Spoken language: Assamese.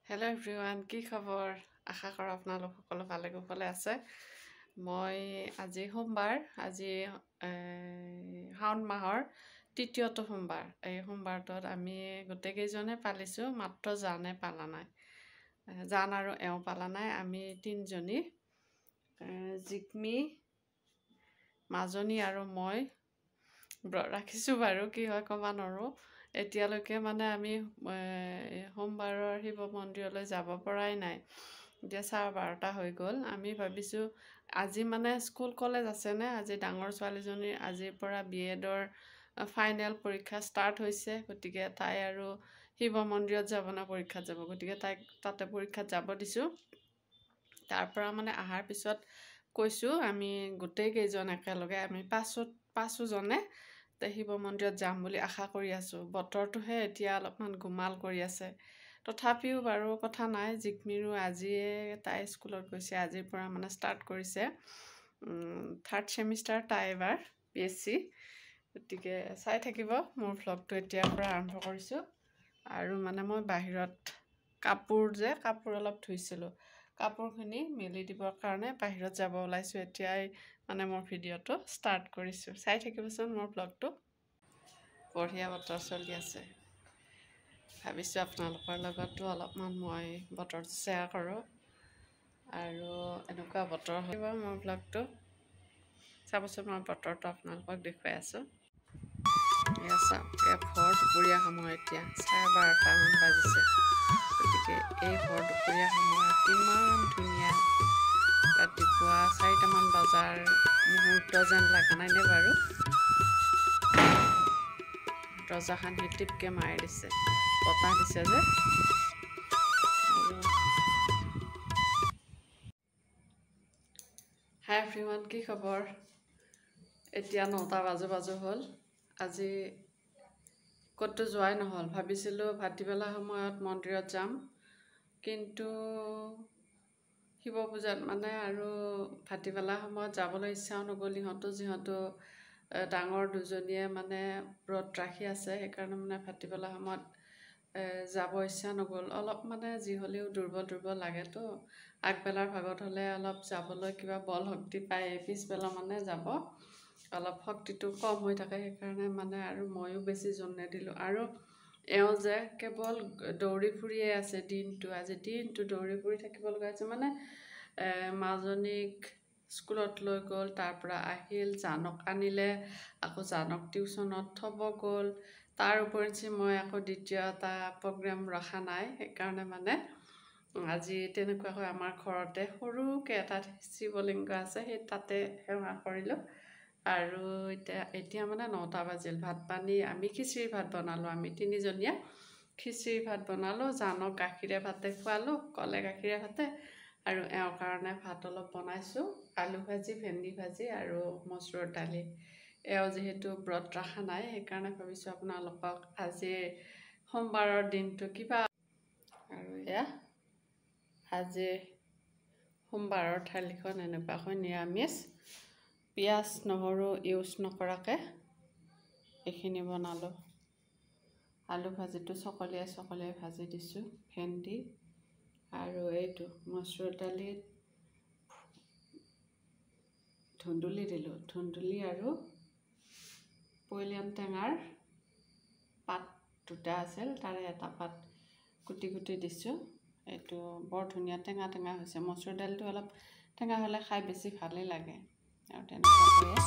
হেল্ল' এভৰিৱান, কি খবৰ? আশা কৰোঁ আপোনালোক সকলো ভালে কুশলে আছে। মই আজি সোমবাৰ, আজি শাওণ মাহৰ তৃতীয়টো সোমবাৰ। এই সোমবাৰটোত আমি গোটেইকেইজনে পালিছোঁ, মাত্ৰ জানে পালা নাই, জান আৰু এওঁ পালা নাই। আমি তিনিজনী, জিকমি, মাজনী আৰু মই ব্ৰত ৰাখিছোঁ। বাৰু কি হয় ক'ব নোৱাৰোঁ। এতিয়ালৈকে মানে আমি সোমবাৰৰ শিৱ মন্দিৰলৈ যাব পৰাই নাই। এতিয়া 12:30 হৈ গ'ল। আমি ভাবিছোঁ আজি মানে স্কুল কলেজ আছেনে, আজি ডাঙৰ ছোৱালীজনীৰ আজিৰ পৰা বি এডৰ ফাইনেল পৰীক্ষা ষ্টাৰ্ট হৈছে। গতিকে তাই আৰু শিৱ মন্দিৰত যাব নে পৰীক্ষাত যাব, গতিকে তাইক তাতে পৰীক্ষাত যাব দিছোঁ। তাৰপৰা মানে অহাৰ পিছত কৈছোঁ আমি গোটেইকেইজন একেলগে আমি পাঁচোজনে শিৱ মন্দিৰত যাম বুলি আশা কৰি আছোঁ। বতৰটোহে এতিয়া অলপমান গোমাল কৰি আছে, তথাপিও বাৰু কথা নাই। জিকমিৰো আজিয়ে তাই স্কুলত গৈছে, আজিৰ পৰা মানে ষ্টাৰ্ট কৰিছে থাৰ্ড ছেমিষ্টাৰ তাই এইবাৰ বি এছ চি। গতিকে চাই থাকিব মোৰ ভ্লগটো, এতিয়াৰ পৰা আৰম্ভ কৰিছোঁ। আৰু মানে মই বাহিৰত কাপোৰ অলপ ধুইছিলোঁ, কাপোৰখিনি মেলি দিবৰ কাৰণে বাহিৰত যাব ওলাইছোঁ। এতিয়াই মানে মোৰ ভিডিঅ'টো ষ্টাৰ্ট কৰিছোঁ, চাই থাকিবচোন মোৰ ব্লগটো। বঢ়িয়া বতৰ চলি আছে, ভাবিছোঁ আপোনালোকৰ লগতো অলপমান মই বতৰটো শ্বেয়াৰ কৰোঁ। আৰু এনেকুৱা বতৰ হ'ব মোৰ ব্লগটো চাবচোন। মই বতৰটো আপোনালোকক দেখুৱাই আছোঁ। এয়া চাওক, এয়া ভৰ দুপৰীয়া সময়, এতিয়া 12:30মান বাজিছে। গতিকে এই ভৰ দুপৰীয়া সময়ত ইমান ধুনীয়া ৰাতিপুৱা 4টামান বজাৰ মুহূৰ্ত যেন লগা নাইনে বাৰু? দৰ্জাখন সি টিপকে মাৰি দিছে, বতাহ দিছে যে। হাই এভৰিৱান, কি খবৰ? এতিয়া 9টা বাজো বাজো হ'ল। আজি ক'তো যোৱাই নহ'ল। ভাবিছিলোঁ ভাটিবেলা সময়ত মন্দিৰত যাম, কিন্তু শিৱ পূজাত মানে আৰু ভাটিবেলা সময়ত যাবলৈ ইচ্ছাও নগ'ল। ইহঁতো যিহেতু ডাঙৰ দুজনীয়ে মানে ব্ৰত ৰাখি আছে, সেইকাৰণে মানে ভাটিবেলা সময়ত যাব ইচ্ছা নগ'ল। অলপ মানে যি হ'লেও দুৰ্বল দুৰ্বল লাগেতো। আগবেলাৰ ভাগত হ'লে অলপ যাবলৈ কিবা বল শক্তি পায়, পিছবেলা মানে যাব অলপ শক্তিটো কম হৈ থাকে। সেইকাৰণে মানে আৰু ময়ো বেছি জোৰ নিদিলোঁ। আৰু এওঁ যে কেৱল দৌৰি ফুৰিয়ে আছে দিনটো, আজি দিনটো দৌৰি ফুৰি থাকিব লগা হৈছে। মানে মাজনীক স্কুলত লৈ গ'ল, তাৰপৰা আহিল, জানক আনিলে, আকৌ জানক টিউশ্যনত থ'ব গ'ল। তাৰ উপৰিঞ্চি মই আকৌ দ্বিতীয় এটা প্ৰগ্ৰেম ৰখা নাই, সেইকাৰণে মানে আজি তেনেকুৱাকৈ আমাৰ ঘৰতে সৰুকৈ এটা শিৱলিংগ আছে, সেই তাতে সেৱা কৰিলোঁ। আৰু এতিয়া মানে 9টা বাজিল। ভাত পানী আমি খিচিৰি ভাত বনালোঁ, আমি তিনিজনীয়ে খিচিৰি ভাত বনালোঁ। জানক গাখীৰে ভাতে খোৱালোঁ, কলে গাখীৰে ভাতে, আৰু এওঁৰ কাৰণে ভাত অলপ বনাইছোঁ, আলু ভাজি, ভেন্দি ভাজি আৰু মচুৰৰ দালি। এওঁ যিহেতু ব্ৰত ৰখা নাই, সেইকাৰণে ভাবিছোঁ আপোনালোকক আজি সোমবাৰৰ দিনটো কিবা। আৰু এয়া আজি সোমবাৰৰ থালিখন এনেকুৱাকৈ নিৰামিষ, পিঁয়াজ নহৰু ইউজ নকৰাকৈ এইখিনি বনালোঁ। আলু ভাজিটো চকলিয়াই চকলিয়াই ভাজি দিছোঁ, ভেন্দি আৰু এইটো মচুৰ দালিত ধুন্দুলি দিলোঁ, ধুন্দুলি আৰু পইলিয়ন টেঙাৰ পাত দুটা আছিল, তাৰে এটা পাত কুটি কুটি দিছোঁ। এইটো বৰ ধুনীয়া টেঙা টেঙা হৈছে। মচুৰ দালিটো অলপ টেঙা হ'লে খাই বেছি ভালেই লাগে। আৰু তেনেকুৱাকৈয়ে